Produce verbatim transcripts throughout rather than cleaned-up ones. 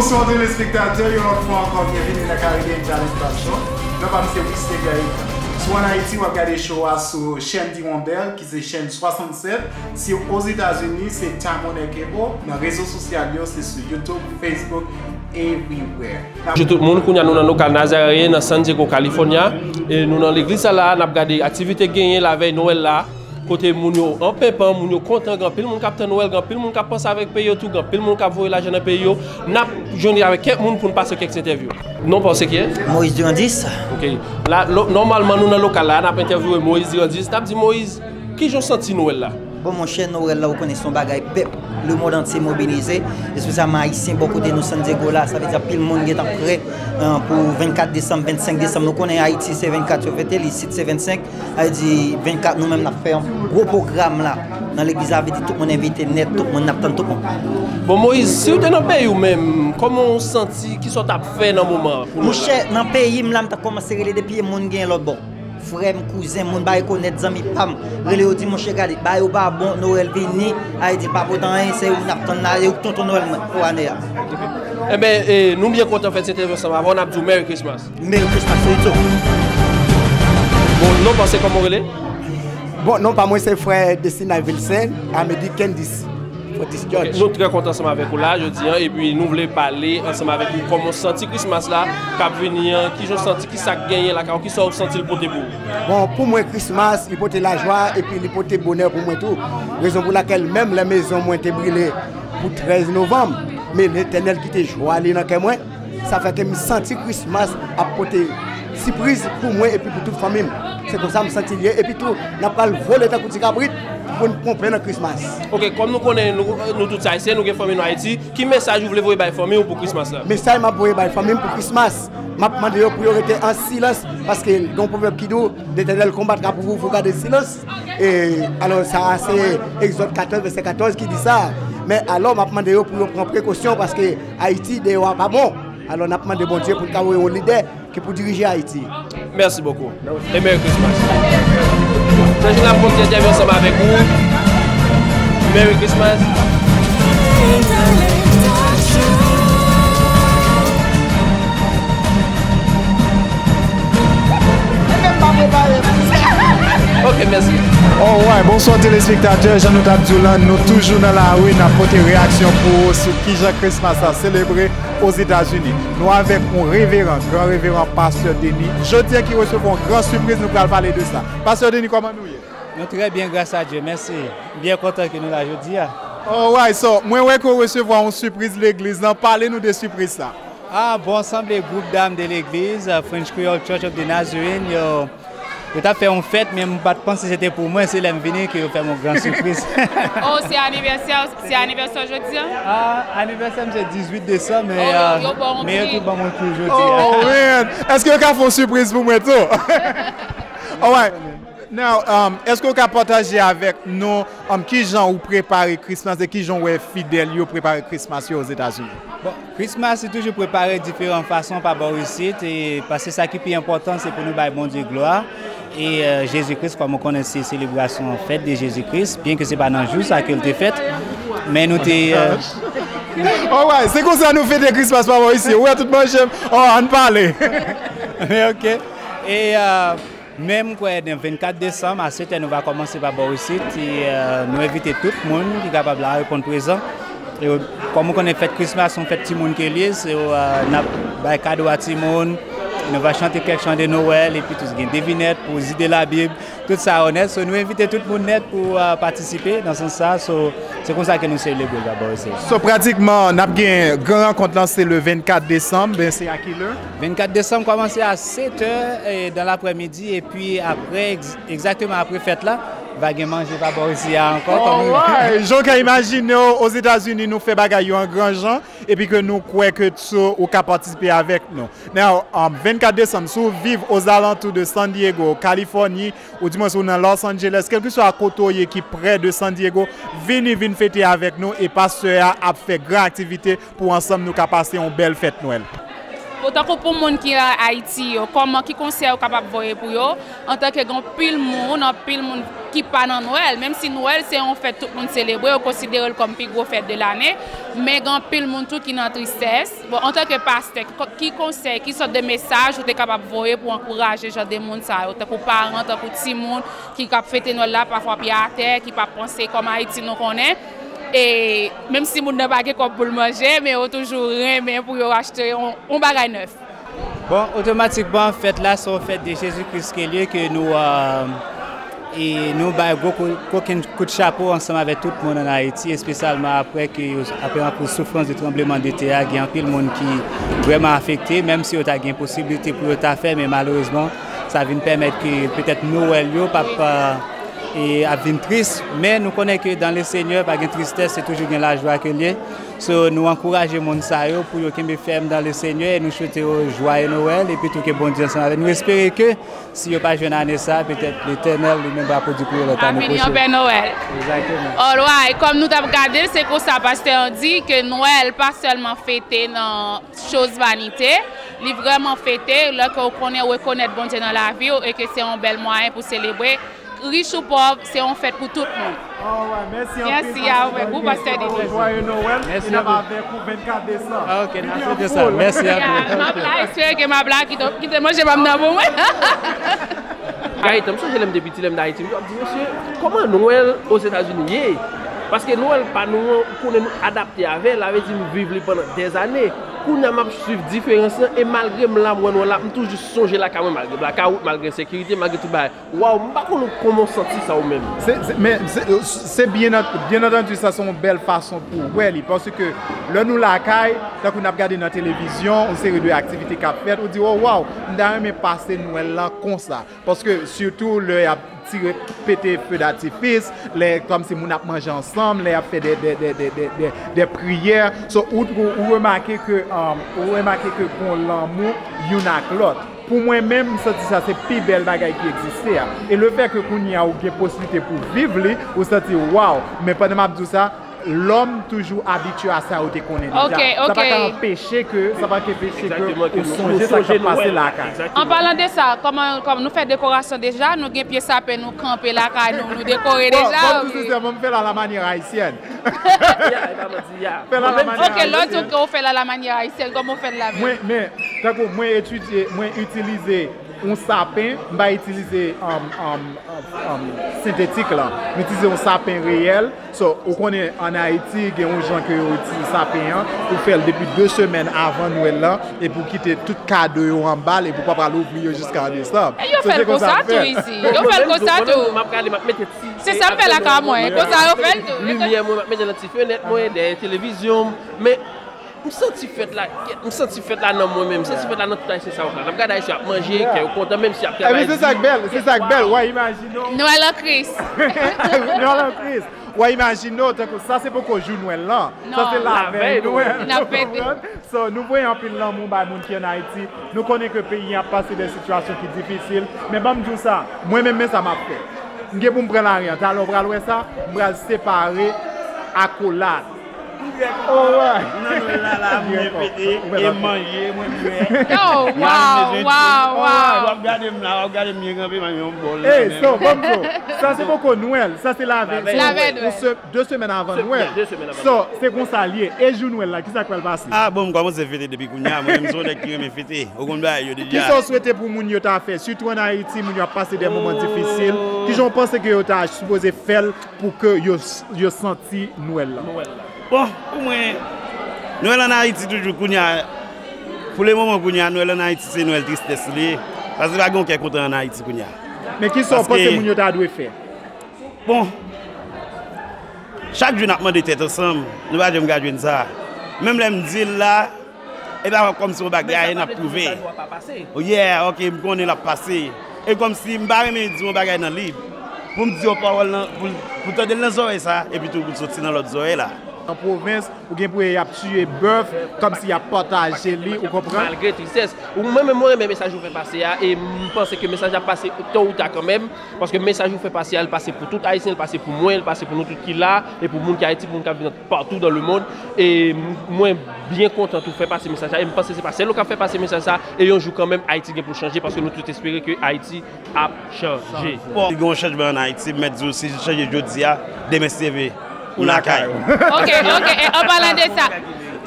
Bonsoir telespektatè, yon lòt fwa ankò, byenvini nan Caribbean Talent Talk Show. Non pa m se Wisley Gaëtan. Si w ann Ayiti, w ap gade show a sou chèn D one Bell, ki se chèn swasannsèt. Si w Ozetazini, se Tamone Cable. Nan rezo sosyal yo, se sou YouTube, Facebook, everywhere. Bonjou tout moun, kounye a nou nan lokal Nazarene nan San Diego, California. E nou nan legliz sa la, n ap gade aktivite k genyen lavèy Nwèl la. Kote moun yo an penpan, moun yo kontan, gen anpil moun k ap tann Nwèl, gen anpil moun k ap panse avèk peyi yo tou, gen anpil moun k ap voye lajan nan peyi yo. N ap jwenn avèk kèk moun pou n pase kèk entèvyou. Non pa w se kiyès? Moïse Durandis. Ok. La, lo- nòmalman nou nan lokal la, n ap entèvyouwe Moïse Durandis. N ap di Moïse, kijan w santi Nwèl la? Bon, monchè, Nwèl la, ou konnen se yon bagay pèp lemond antye mobilize, espesyalman Ayisyen bò kote nou San Diego la, sa vle di anpil moun gentan prè, eh, pou vennkat desanm, vennsenk desanm. Nou konnen Ayiti se vennkat yo fete l, isit se vennsenk. Sa vle di vennkat nou menm n ap fè yon gwo pwogram la nan legliz la, vle di tout moun envite nèt, tout moun n ap tann tout moun. Bon, Moïse, si w te nan peyi w menm, kòman w santi, kisa w t ap fè nan moman an pou Nwèl la? Monchè, nan peyi m la, m t ap kòmanse rele depi moun gen lòt bò. Frè m, kouzen, moun ba rekonèt, zanmi pa m, rele yo di, monchè, gade, bagay yo pa bon, Nwèl vini, sa vle di pa pote anyen, se ou n ap tann la, e ou k tonton Nwèl mwen pou ane a. Enben, e, nou byen kontan fè ti entèvyou ansanm avè w, n ap di w Merry Christmas. Merry Christmas to you too. Bon, non pa w se kòman w rele? Bon, non pa mwen se frè Destiny Wilson, Amedy Candice, Fortis George. Ok, nou trè kontan ansanm avèk ou la jodi a, epi nou vle pale ansanm avèk ou kòman w santi Christmas la k ap vini an, kijan w santi, kisa k genyen lakay ou, kisa w santi l pote pou ou? Bon, pou mwen, Christmas, li pote lajwa, epi li pote bonè pou mwen tou. Rezon pou lakèl menm lè mezon mwen te brile pou trèz novanm, men Letènèl kite jwa li nan kè mwen. Sa fè ke m santi Christmas ap pote sipriz pou mwen epi pou tout fanmi m. Se konsa m santi l ye. Epi tou, n ap pral vole tankou ti kabrit pou n ponpe nan Christmas. Ok, kòm nou konnen, nou, nou tout se Ayisyen, nou gen fanmi nou Ayiti. Ki mesaj ou vle voye bay fanmi w pou Christmas la? Mesaj m ap voye bay fanmi m pou Christmas, m ap mande yo pou yo rete an silans, paske gen yon pwovèb ki di w, Letènèl konbatra pou ou, fò w gade silans. E, alò, sa a se Egzòd katòz, vèsè katòz ki di sa. Men alò, m ap mande yo pou yo pran prekosyon, paske Ayiti, deyò a pa bon. Alò, n ap mande Bondye pou l ka voye yon lidè ki pou dirije Ayiti. Mèsi bokou. E Merry Christmas. Chak jou n ap pran ti entèvyou ansanm avèk ou. Merry Christmas. Ok, mèsi. Alright, bonswa telespektatè. Jan nou t ap di w lan, nou toujou nan lari, n ap pote reyaksyon pou ou sou kijan Christmas la selebre Ozetazini. Nou avèk yon reveran, gran reveran pastè Denis. Jodi a ki resevwa yon gran sipriz, nou pral pale de sa. Pastè Denis, kòman nou ye? Nou trè byen, gras a Dye. Mèsi. Byen kontan ke nou la jodi a. Alright, so, mwen wè ke w resevwa yon sipriz legliz lan. Pale nou de sipriz sa. Ah, bon, sanble gwoup dam de legliz, euh, French Creole Church of the Nazarene, yo, yo t ap fè yon fèt, men m pa t panse se te pou mwen, se lè m vini ke yo fè m yon gran sipriz. Oh, se anivèsè, se anivèsè w jodi a? Ah, anivèsè m se dizuit desanm, men, oh, yo, euh, yo ba w yon men yo tou ban m yon kle jodi a. Oh, man! Èske yo ka fè yon sipriz pou mwen tou? Alright. Now, um, èske w ka pataje avèk nou, um, kijan ou prepare Christmas e kijan w wè fidèl yo prepare Christmas yo Ozetazini? Bon, Christmas se toujou prepare diferan fason pa bò isit, e paske sa ki pi enpòtan se pou nou bay Bondye glwa. E, euh, Jezi Kris, kòm ou konnen, se selebrasyon fèt de Jezi Kris, byen ke se pa nan jou sa ke l te fèt, men nou te, euh, alright, se konsa nou fete Christmas pa bò isit. Ou wè tout manje, oh, ann pale. Men ok. E, euh, Menm kwè nan vennkat desanm a setè nou va kòmanse pa bò isit, e, euh, nou envite tout moun ki kapab la reponn prezan. E, kòm ou konnen fèt Christmas se yon fèt timoun ke l ye, se, euh, n ap bay kado a timoun, nou va chante kèk chan de Nwèl, epi tou gen devinèt, pwezi de Labib, tout sa yo nèt. So, nou envite tout moun nèt pou, euh, patisipe nan sans sa. So, se konsa ke nou selebre l pa bò isit. So, pratikman, n ap gen gran rankont lan, se le vennkat desanm, ben se a ki lè? Vennkat desanm kòmanse a setè, e, dan laprèmidi, epi apre, egz-, egzakteman apre fèt la, va gen manje pa bò isi a ankò. Alright! Jan w ka imajine w, Ozetazini, nou fè bagay yo an gran jan, epi ke nou kwè ke tou ou ka patisipe avèk nou. Now, um, vennkat desanm, si w viv ozalantou de San Diego, Kalifòni, oudimwens ou nan Los Angeles, kèlkeswa kote w ye ki prè de San Diego, vini, vin fete avèk nou, e pastè a ap fè gran aktivite pou ansanm nou ka pase yon bèl fèt Nwèl. Tankou pou moun ki an Ayiti yo, kòman, ki konsèy ou kapab voye pou yo? Antanke gen anpil moun, anpil moun ki pa nan Nwèl, menm si Nwèl se yon fèt tout moun selebre, yo konsidere l kòm pi gwo fèt de lane, men gen anpil moun tou ki nan tristès. Bon, antanke pastè, ki, ki konsèy, ki sòt de mesaj ou te kapab voye pou ankouraje jan de moun sa yo, tankou paran, tankou timoun, ki k ap fete Nwèl la, pafwa pye atè, ki pa panse kòm Ayiti nou konnen. E menm si moun nan pa gen kòb pou l manje, men yo toujou renmen pou yo achte yon, yon bagay nèf. Bon, otomatikman, fèt la se yon fèt de Jezi Kris ke l ye, ke nou, euh, e nou bay gwo kou, kokenn kout chapo ansanm avèk tout moun ann Ayiti, espesyalman apre ke yo, apre anpil soufrans de tranbleman de tè a, gen anpil moun ki vrèman afekte, menm si yo ta gen posiblite pou yo ta fè, men malerezman, sa vin pèmèt ke petèt Nwèl yo p ap, euh, e ap vin tris, men nou konnen ke dans le Seigneur pa gen tristès, se toujou gen lajwa ke l ye. So, nou ankouraje moun sa yo pou yo kenbe fèm dans le Seigneur e nou swete yo jwaye Nwèl epi tou ke Bondye ansanm avè nou. Nou espere ke si yo pa jwenn ane sa, petèt Letènèl li menm va pwodui pou yo lòt ane pwochen. Pè Nwèl. Egzakteman. Alright, kòm nou t ap gade l, se konsa pastè an di ke Nwèl pa sèlman fete nan choz vanite, li vrèman fete lè ke w konnen w rekonèt Bondye nan lavi w e ke se yon bèl mwayen pou selebre. Rich ou pòv, se yon fèt pou tout moun. Alright, mèsi anpil, pastè Didi. Jwaye Nwèl, e n ap avèk ou vennkat desanm. Ok, n ap swete sa. Mèsi anpil. M ap la, espere ke m ap la, kite, kite manje pa m nan pou mwen. Gayetan, m sonje lè m te piti, lè m t Ayiti, m t ap di, mesye, kòman Nwèl Ozetazini ye? Paske Nwèl pa nou an, ou konnen nou adapte avè l, sa vle di m viv li pandan dèzane. Kounye a m ap swiv diferans lan, e malgre m la, m wè Nwèl la, m toujou sonje lakay mwen, malgre blakawout, malgre ensekirite, malgre tout bagay. Waw, m pa konnen kòman w santi sa ou menm. Se, se, men se, se byen, byen antandi, sa se yon bèl fason pou w wè li, paske lè nou lakay, tankou n ap gade nan televizyon, yon seri de aktivite k ap fèt, ou di, o waw, m ta renmen pase Nwèl lan konsa. Paske sitou lè y ap tire, pete feu d'artifice, lè kòmsi moun ap manje ansanm, lè y ap fè de, de, de, de, de, de priyè. So, ou, ou, ou remake ke, um, ou remake ke gon lanmou youn ak lòt. Pou mwen menm, m santi sa se pi bèl bagay ki egziste a. E lefètke kounye a ou gen posiblite pou viv li, ou santi, waw! Men pandan m ap di w sa, lòm toujou abitye a sa yo te konnen deja. Sa pa ka anpeche ke, sa pa ka anpeche ke ou sonje sa k ap pase lakay. An palan de sa, kòman, kòm nou fè dekorasyon deja, nou gen pye sapen nou kanpe lakay nou, nou dekore deja. Bon, bon, pou sensèman, m fè l a la manyè ayisyèn. Ya, e pa manti, ya. Fè l a la manyè ayisyèn. Ok, lè w di ke w fè l a la manyè ayisyèn, kòman w fè l la menm? Mwen, men, tankou mwen etidye, mwen itilize yon sapen, m pa itilize, um, um, um, um, sentetik lan. M itilize yon sapen reyèl. So, ou konnen, ann Ayiti, gen yon jan ke yo itilize sapen an, ou fè l depi de semèn avan Nwèl lan, epi ou kite tout kado yo anba l, epi ou pa pral ouvri yo jiska an desanm. E yo fè l konsa tou isi. Yo fè l konsa tou. M ap gade, m ap mete ti. Se sa m fè lakay mwen, konsa yo fè l tou. Limyè mwen, m ap mete nan ti fenèt mwen, dèyè televizyon m. Men, M santi fèt la, m santi fèt la nan mwen menm, m santi fèt la nan tout Ayisyen sa yo la. N ap gade Ayisyen ap manje, kè yo kontan, menm si y ap travay di. Ebyen, se sa k bèl, se sa k bèl, w a imajine w. Nwèl an Kris. Nwèl an Kris. W a imajine w, tankou sa se poko jou Nwèl lan. Sa se lavèy Nwèl. N ap fete. So, nou voye anpil lanmou bay moun ki ann Ayiti. Nou konnen ke peyi a ap pase de sitiyasyon ki difisil. Men ban m di w sa, mwen menm, men sa m ap fè. M gen pou m pran lari an. Talè w pral wè sa, m pral separe akolad. Alright. Nan Nwèl la, la, mwen fete, e manje, mwen bwè. Yo, waw, waw, waw. W ap gade m la, w ap gade m byen kanpe, m ap yon bòl. Ey, so, ban m di w, sa se poko Nwèl, sa se lavèy, se yon, yon se-, de semèn avan Nwèl. So, se konsa l ye. E jou Nwèl la, kisa k pral pase? Ah, bon, m kòmanse fete depi kounye a, mwen menm se yon nèg ki renmen fete. Ou konn bagay yo deja. Kisa w swete pou moun yo ta fè? Sitou ann Ayiti, moun yo ap pase de moman difisil. Kijan w panse ke yo ta sipoze fè l pou ke yo, yo santi Nwèl lan? Bon, pou mwen, Nwèl ann Ayiti toujou kounye a, pou le moman kounye a, Nwèl ann Ayiti se Nwèl tristès li ye. Paske pa gen yon kè kontan ann Ayiti kounye a. Men kisa w panse moun yo ta dwe fè? Bon, chak jou n ap mande tèt ansanm, nou pa janm ka jwenn sa. Menm lè m di l la, e pa kòmsi yon bagay n ap twouve. Oh yeah, ok, m konnen l ap pase. E kòmsi m pa renmen di yon bagay nan lib. Pou m di yon pawòl nan, pou, pou tande l nan zòrèy sa, epi tou pou l soti nan lòt zòrèy la. Nan pwovens, ou gen pou y ap tiye bèf, kòmsi y ap pataje li, ou konprann? Malgre tristès. Ou, mwen menm, mwen renmen mesaj ou fè pase a, e m panse ke mesaj la ap pase to ou ta kanmenm, paske mesaj ou fè pase a, l pase pou tout Ayisyen, l pase pou mwen, l pase pou nou tout ki la, e pou moun ki Ayiti, pou moun k ap viv patou dans le monde. E m, mwen byen kontan tou fè pase mesaj la, e m panse se pa sèl ou k ap fè pase mesaj sa, e yon jou kanmenm, Ayiti gen pou l chanje, paske nou tout espere ke Ayiti ap chanje. Bon, gen yon chanjman ann Ayiti, m mèt di w, si l chanje jodi a, demen si Dye vle, ou lakay ou. Ok, ok. E an palan de sa,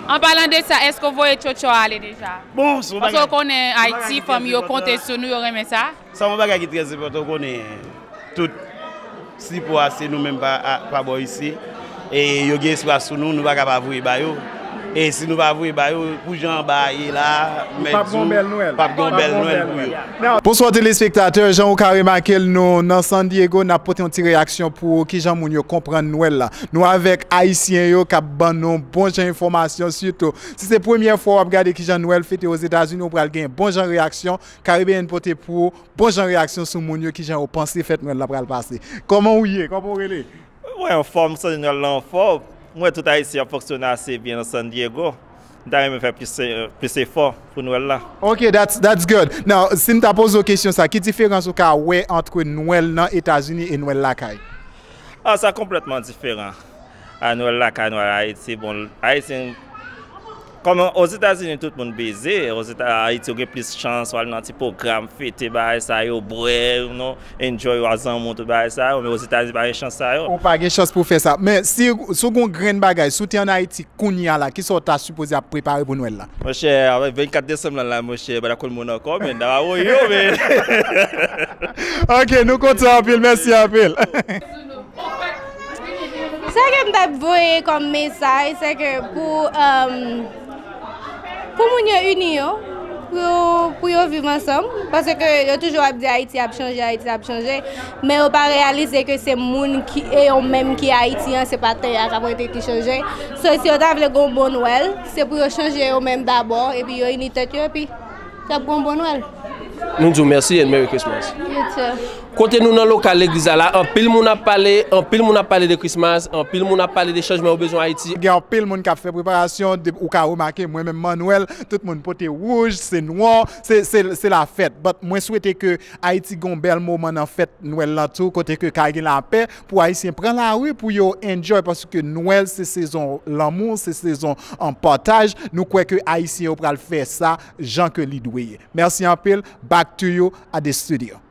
an palan de sa, èske w voye tchotcho ale deja? Bon, se yon bagay. Paske w konnen Ayiti, fanmi yo konte sou nou, yo renmen sa. Sa yon bagay ki trè enpòtan, w konnen tout sipò a se nou menm pa, a, pa bò isi. E yo gen espas sou nou, nou pa ka pa voye ba yo. E si nou pa voye ba yo, pou jan anba a ye la, m mèt di w, p ap gen yon bèl Nwèl pou yo. Bonswa telespektatè, jan ou ka remake l, nou nan San Diego, n ap pote yon ti reyaksyon pou kijan moun yo konprann Nwèl la. Nou avèk Ayisyen yo k ap ban nou bon jan enfòmasyon, sitou si se premyè fwa w ap gade kijan Nwèl fete Ozetazini, ou pral gen bon jan reyaksyon. Caribbean pote pou ou bon jan reyaksyon sou moun yo, kijan yo panse fèt Nwèl la pral pase. Kòman ou ye? Kòman ou rele? Mwen anfòm, San Nwèl la anfòm. Mwen, tout Ayisyen ap fonksyone ase byen nan San Diego. M ta renmen fè plis, plis efò pou Nwèl la. Ok, that's, that's good. Now, si m ta poze w kesyon sa, ki diferans ou ka wè ant Nwèl nan Etazini e Nwèl lakay? Ah, sa konplètman diferan. A, Nwèl lakay, Nwèl Ayiti, bon, Ayisyen, kòm Ozetazini, tout moun bizi, Ozeta-, Ayiti, ou gen plis chans, w al nan ti pwogram, fete, bagay sa yo, bwè, you know, enjoy, w a zanmi w, tout bagay sa yo, men Ozetazini pa gen chans sa yo. Ou pa gen chans pou w fè sa. Men si, si w gen yon grenn bagay, si w te ann Ayiti kounye a la, kisa w ta sipoze ap prepare pou Nwèl la? Monchè, avèk vennkat desanm lan la, monchè, m pa ta konn moun ankò, men n ap voye yo, men. Ok, nou kontan anpil, mèsi anpil. Sa ke m t ap voye kòm mesaj, se ke pou, um, pou moun yo ini yo, pou yo, pou yo viv ansanm, paske yo toujou ap di Ayiti ap chanje, Ayiti ap chanje, men yo pa reyalize ke se moun ki, e yo menm ki Ayiti an, se pa tè a k ap rete ki chanje. So, si yo ta vle gon bon Nwèl, se pou yo chanje yo menm dabò, epi yo ini tèt yo, epi y ap gon bon Nwèl. Nou di w mèsi and Merry Christmas. You too. Kote nou nan lokal legliz la la, anpil moun ap pale, anpil moun ap pale de Christmas, anpil moun ap pale de chanjman yo bezwen Ayiti. Gen anpil moun k ap fè preparasyon, de, ou ka remake, mwen menm Manuel, tout moun pote wouj, se nwa, se, se, se lafèt. But mwen swete ke Ayiti gen yon bèl moman nan fèt Nwèl lan tou, kote ke ka gen lapè, pou Ayisyen pran lari pou yo enjoy, paske Nwèl se sezon lanmou, se sezon, um, pataj. Nou kwè ke Ayisyen yo pral fè sa jan ke li dwe ye. Mèsi anpil. Back to you at the studio.